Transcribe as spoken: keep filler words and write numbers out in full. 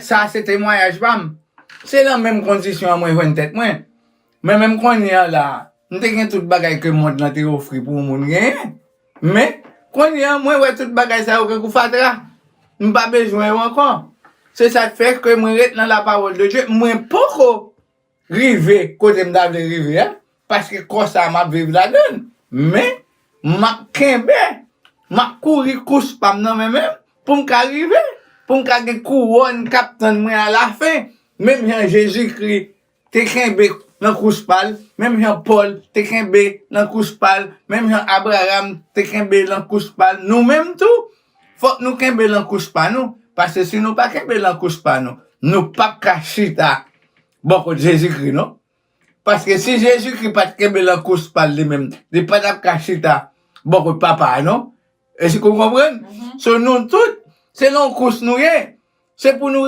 Sa se temwayaj pa m. Se nan menm kondisyon an mwen jwenn tèt mwen. Men menm kounye a la, m te gen tout bagay ke mond lan te ofri pou moun genyen. Men kounye a, mwen wè tout bagay sa yo kankou fatra. M pa bezwen yo ankò. Se sa k fè ke mwen ret nan la parole de Dieu. Mwen poko rive kote m ta vle rive a, paske kò sa a m ap viv ladan l. Men, m ap kenbe, m ap kouri kous pa m nan men menm, pou m ka rive, pou m ka gen kouwòn k ap tann mwen alafen, menm jan Jezikri te kenbe nan kous pa l, menm jan Pòl te kenbe nan kous pa l, menm jan Abraram te kenbe nan kous pa l. Nou menm tou, fòk nou kenbe nan kous pa nou, paske si nou pa kenbe nan kous pa nou, nou p ap ka chita bò kot Jezikri, non. Paske si Jezikri pa t kenbe nan kous pa l li menm, li pa t ap ka chita bò kot Papa a, non. Èske w konprann? So, nou tout, se nan yon kous nou ye. Se pou nou